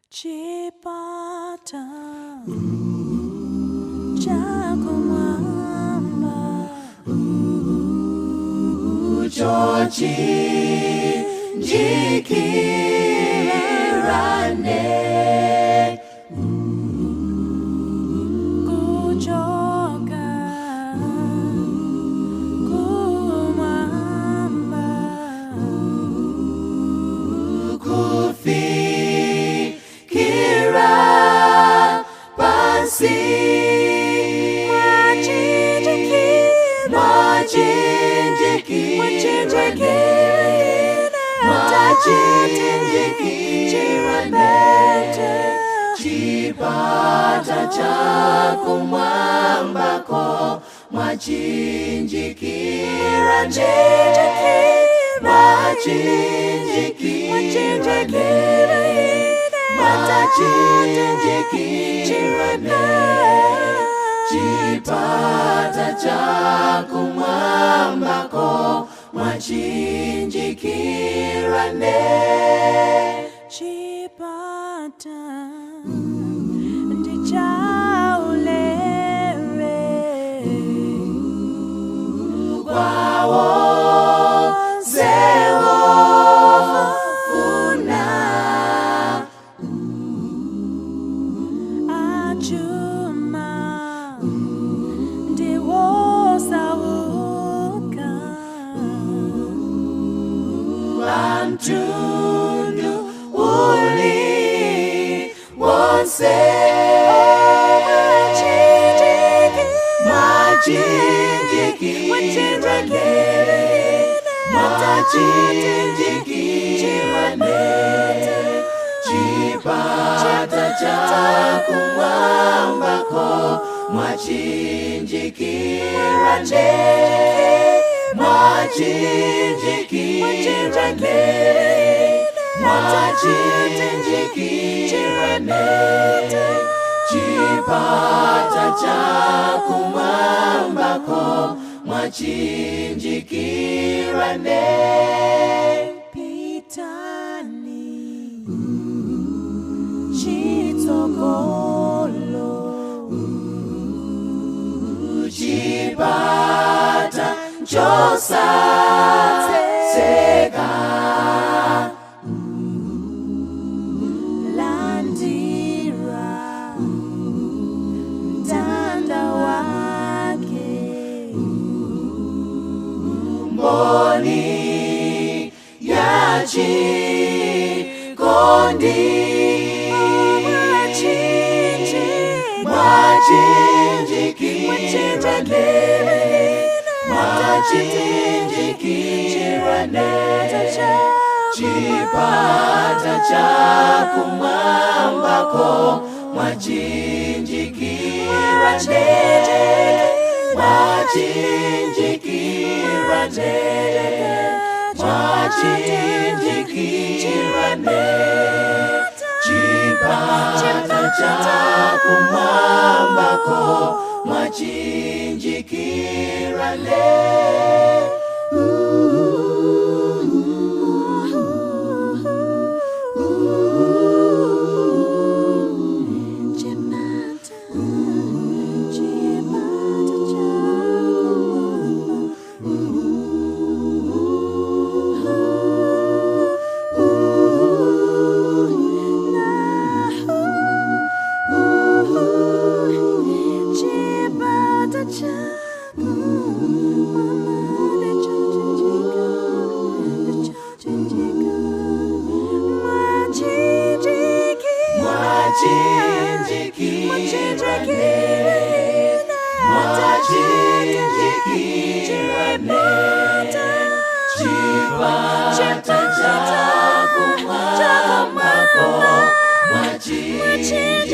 Chipata chakumwamba Uchochi njikirane kuchoka kumwamba kufikira pansi mwachinjikirane chipata chakumwambako mwachinjikirane mwachinjikirane mwachinjikirane chipata chakumwambako mwachinjikirane chipata ndichaulere kwawo sewofuna achuma ndiwosauka amtundu uli wonse mwachinjikirane mwachinjikirane chipata chakumwambako mwachinjikirane mwachinjikirane mwachinjikirane chipata chakumwambako mwachinjikirane pitani chitsogolo chipata chosatseka landira mtanda wake mboni ya chikondi mwachinjikirane mwachinjikirane chipata chakumwambako mwachinjikirane mwachinjikirane mwachinjikirane chipata chakumwambako mwachinjikirane. Mwachinjikirane chipata chakumwambako mwachinjikirane.